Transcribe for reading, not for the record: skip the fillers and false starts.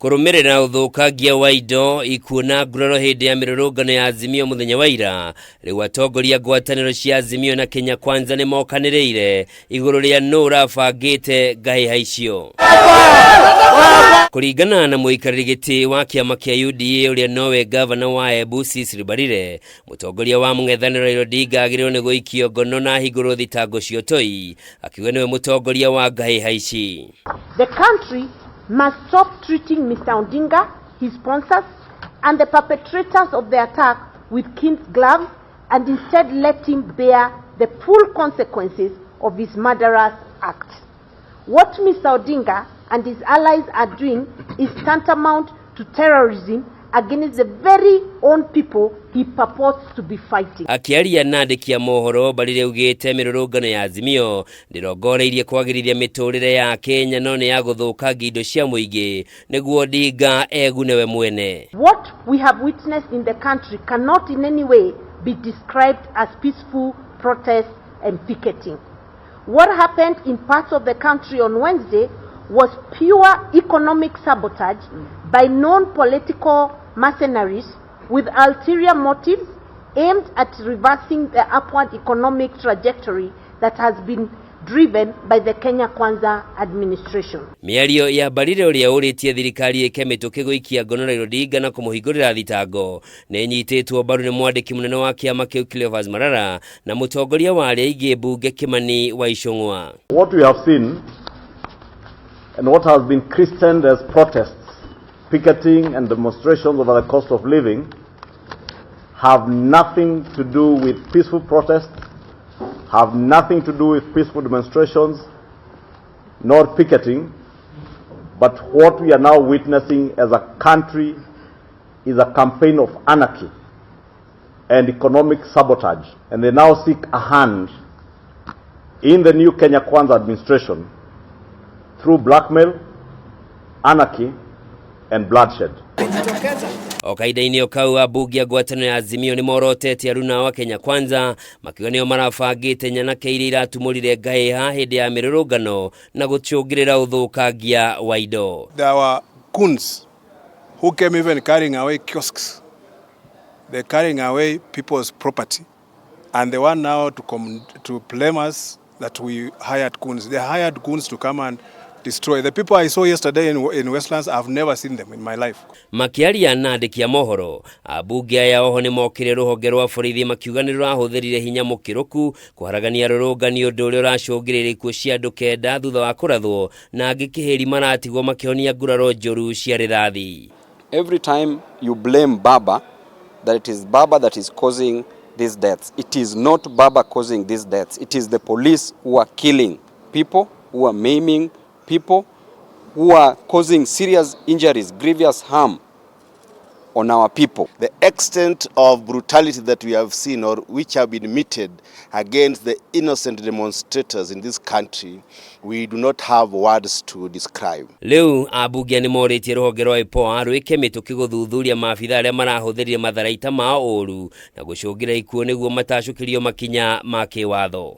Kũrũmĩrĩra ũthũkangia wa indo, ikuũ na nguraro hĩndĩ ya mĩrũrũngano ya Azimio mũthenya wa ira, rĩu atongoria ngwatanĩro cia Azimio na Kenya Kwanza nĩ mokanĩrĩire igũrũ rĩa nũ ũrabangĩte ngahĩha icio. Kũringana na mũikarĩri gĩtĩ wa kĩama kĩa UDA ũrĩa nowe ngavana wa Embu Cecily Mbarire, mũtongoria wa mũng'ethanĩro Raila Odinga agĩrĩirwo nĩ gũikio ngono na ahingũrwo thitango cia ũtoi, akiuga nĩwe mũtongoria wa ngahĩha ici. The country must stop treating Mr. Odinga, his sponsors, and the perpetrators of the attack with kid gloves and instead let him bear the full consequences of his murderous act. What Mr. Odinga and his allies are doing is tantamount to terrorism against the very own people he purports to be fighting. Akĩaria na andĩki a mohoro, Mbarire augĩte mĩrũrũngano ya Azimio ndĩrongoreirie kwagĩrithia mĩtũrĩre ya Kenya no nĩ ya gũthũkangia indo cia mũingĩ nĩguo Odinga egune we mwene. What we have witnessed in the country cannot in any way be described as peaceful protest and picketing. What happened in parts of the country on Wednesday was pure economic sabotage by known political mercenaries with ulterior motives aimed at reversing the upward economic trajectory that has been driven by the Kenya Kwanza administration. Mĩario ya Mbarire ũrĩa ũrĩtie thirikari ĩke mĩtũkĩ gũikia ngono Raila Odinga na kũmũhingũrĩra thitango nĩ ĩnyitĩtwo mbaru nĩ mwandĩki mũnene wa kĩama kĩu Cleophas Malala na mũtongoria wa arĩa aingĩ mbunge Kimani wa Ichung'wa. What we have seen and what has been christened as protests, picketing and demonstrations over the cost of living have nothing to do with peaceful protests, have nothing to do with peaceful demonstrations, nor picketing, but what we are now witnessing as a country is a campaign of anarchy and economic sabotage. And they now seek a hand in the new Kenya Kwanza administration through blackmail, anarchy, and bloodshed. O kahinda-inĩ o kau, ambunge a ngwatanĩro ya Azimio nĩ morotete aruna wa Kenya Kwanza makiuga nĩo marabangĩte nyanake iria iratumũrire ngahĩha hĩndĩ ya mĩrũrũngano na gũcũngĩrĩra ũthũkangia wa indo. There were goons who came even carrying away kiosks. They're carrying away people's property. And they want now to blame us that we hired goons. They hired goons to come and destroy. The people I saw yesterday in Westlands, I've never seen them in my life. Makĩaria na andĩki a mohoro, ambunge aya oho nĩ mokire rũhonge rwa borithi makiuga nĩ rũrahũthĩrire hinya mũkĩrũku kũharagania rũrũngani, ũndũ ũrĩa ũracũngĩrĩria ikuũ cia andũ 9 thutha wa kũrathwo na angĩ kĩhĩri maratigwo makĩhonia nguraro njũru cia rĩthathi. Every time you blame Baba, that it is Baba that is causing these deaths. It is not Baba causing these deaths. It is the police who are killing people, who are maiming people, who are causing serious injuries, grievous harm on our people. The extent of brutality that we have seen or which have been meted against the innocent demonstrators in this country, we do not have words to describe. Rĩu ambunge nĩ morĩtie rũhonge rwa IPOA rwĩke mĩtũkĩ gũthuthuria maabitha arĩa marahũthĩrire matharaita mao ũru na gũcũngĩra ikuũ nĩguo matacũkĩrio makinya ma kĩwatho.